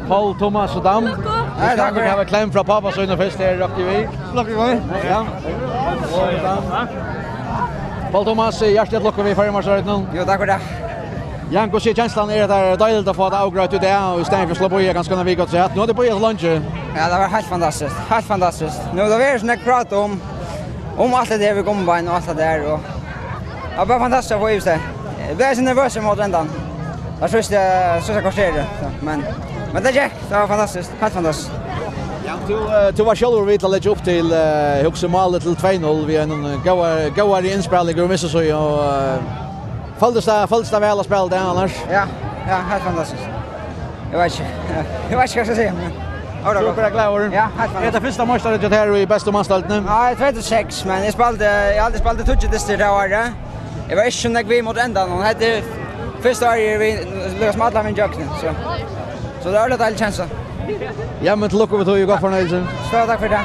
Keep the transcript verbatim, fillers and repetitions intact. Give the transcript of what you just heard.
Poul Thomas og Dam. Hei, takk fyri. Vit hava klem frá pápa sín og fyrst er Rocky við. Rocky við. Ja. Poul Thomas, hjartaliga til lukku við Føroyameistaratitlinum. Jo, takk fyri tað. Jan, hvussu er kenslan? Er tað deiligt at fáa tað avgreitt í dag, og í staðin fyri at sleppa í kanska eina viku afturat? Nú er tað bíðað so leingi. Ja, tað var heilt fantastiskt. Heilt fantastiskt. Nú, tað verður so nógv prát um, um alt tað har við gummibein og alt tað har, og tað var bara fantastiskt at fáa yvirstaðið. Eg bleiv so nervøs ímóti endan. Tað síðsta, síðsta korterið, so, men, men tað gekk. Tað var fantastiskt. Heilt fantastiskt. Ja, tú, eh, tú var sjálvur við til at leggja upp til, eh, hugsi, málið til tvey null við einum, eh, góðari, góðari innspæling úr vinstru síðu, og, eh, føltist tað, føltist tað væl at spæla tað annars? Ja, ja, heilt fantastiskt. Eg veit ikki. Eg veit ikki hvat eg skal siga, men... Tú ert bara glaður? Ja, heilt fantastiskt. Er tað fyrsta meistaratitlan hjá tær í bestu mansdeildini? Nei, tvey túsund og seks, men eg spældi, eg havi aldri spælt tíggju dystir tað árið. Eg var ikki so nógv við ímóti endan, og hetta er fyrsta árið eg eri við, líkasum allan vegin ígjøgnum, so, so tað er øgiliga deilig kensla. Ja, men til lukku við tí, og góða fornøyelse. So, takk fyri tað.